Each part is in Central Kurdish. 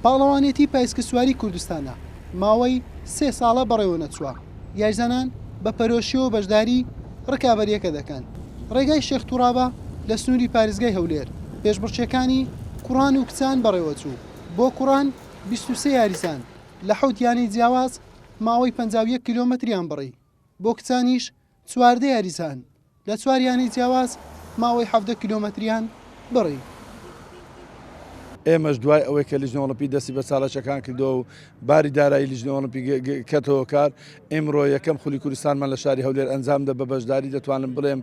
پاڵەوانێتی پایسکلسواری کوردستانە ماوەی سێ ساڵە بەڕێوەنەچووە، یاریزانان بە پەرۆشیەوە بەشداری رکابەرییەکە دەکەن. رێگای شێخ توڕابە لە سنووری پارێزگای هەولێر پێشبڕکێکانی کوڕان و کچان بەڕێوەچوو، بۆ کوڕان 23 یاریزان لە حەوت یانەی جیاواز ماوەی 51 کیلۆمەتریان بڕی، بۆ کچانیش 14 یاریزان لە چوار یانەی جیاواز ماوەی 17 کیلۆمەتریان بڕی. ئێمەش دوای ئەوەی کە لیژنە ئۆڵمپی دەستی بە چالاکیەکان کردەوە و باری دارایی لیژنە ئۆڵمپی کەتەوە کار، ئیمڕۆ یەکەم خولی کوردستانمان لە شاری هەولێر ئەنجامدا بە بەشداری دەتوانم بڵێم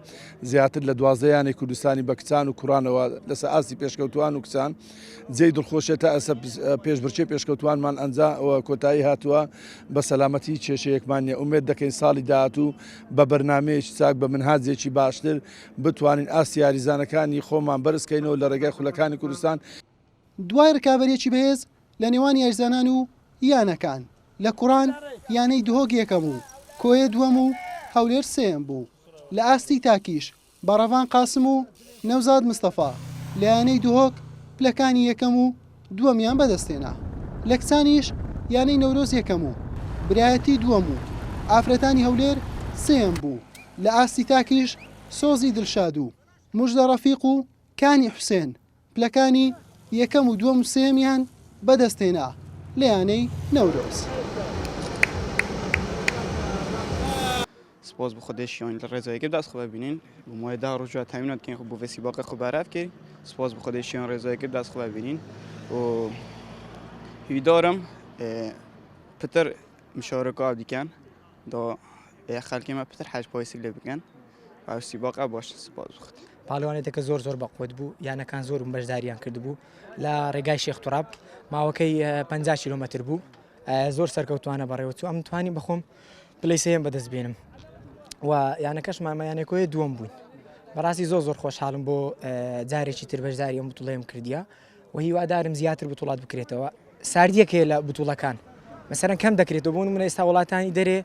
زیاتر لە 12 یانەی کوردستانی بە کچان و کوڕانەوە لەسەر ئاستی پێشکەوتوان و کچان جێی دڵخۆشیە تا ئێستا پێشبڕکێ پێشکەوتوانمان ئەنجا کۆتایی هاتووە بە سەلامەتی کێشەیەکمان نیە ئومێد دەکەین ساڵی داهاتوو بە بەرنامەیەکی چاک بە منهاجێکی باشتر بتوانین ئاستی یاریزانەکانی خۆمان بەرز کەینەوە لە ڕێگای خولەکانی کوردستان. دوای ڕکابەریەکی بەهێز لە نێوان یاریزانان و یانەکان، لە کوڕان یانەی دهۆک یەکەم و کۆیە دووەم و هەولێر سێیەم بوو، لە ئاستی تاکیش بەڕەڤان قاسم و نەوزاد مستەفا لە یانەی دهۆک پلەکانی یەکەم و دووەمیان بەدەستهێنا. لە کچانیش یانەی نەورۆز یەکەم و برایەتی دووەم و ئافرەتانی هەولێر سێیەم بوو، لە ئاستی تاکیش سۆزی دلشاد و موژدە ڕەفیق و کانی حوسێن پلەکانی یەکەم و دووەم و سێیەمیان بەدەستهێنا لە یانەی نەورۆز. سپاس بۆ خودێ شیان لە ڕێزا یەکێ دەست خو ببینین بۆ مایە ده ڕۆژ تامینات کەین خو بۆ ڤێ سیباقە خو بەرەف کرد سپاس بۆ خودێ شیان ڕێزا یەکێ دەست خو ببینین و هیویدارم پتر مشارکە دیکەن دا خەلکی مە پتر حەج پایسک لێ بکەن ئەو سیباقە باش سپاس بۆ خودێ. پاڵەوانێتەکە زۆر زۆر بەقوەت بوو یانەکان زۆر بەشداریان کردبوو لە ڕێگای شێخ توراب ماوەکەی 50 کیلۆمەتر بوو زۆر سەرکەوتوانە بەڕێوەچوو ئەم توانی بەخۆم پلەی سێیەم بەدەست بێنم و یانەکەشمان یانەکۆیە دووەم بووین بەڕاستی زۆر زۆر خۆشحاڵم بۆ جارێکی تر بەشداری ئەم بتوڵەیەم کردیە و هیوادارم زیاتر بتوڵات بکرێتەوە ساردیەک هەیە لە بتوڵەکان مەسەرەن کەم دەکرێتەوە بۆ من ئێستا وڵاتانی دەرێ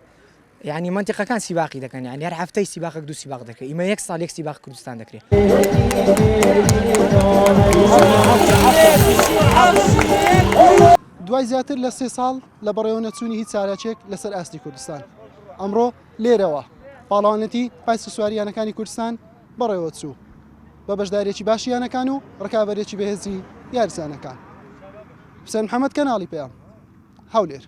یعنی منتیقەکان سیباقی دەکەن یعنی هەر هەفتەی سیباقێک دوو سیباق دەکرێت ئیمە یەک ساڵ یەک سیباق کوردستان دەکرێت. دوای زیاتر لە سێ ساڵ لە بەڕێوەنەچوونی هیچ چالاکیەک لەسەر ئاستی کوردستان ئەمڕۆ لێرەوە پاڵەوانێتی پایسکلسواری یانەکانی کوردستان بەڕێوەچوو بە بەشداریەکی باشی یانەکان و ڕکابەرێکی بەهێزی یاریزانەکان. حوسێن محەمەد کەناڵی پەیام هەولێر.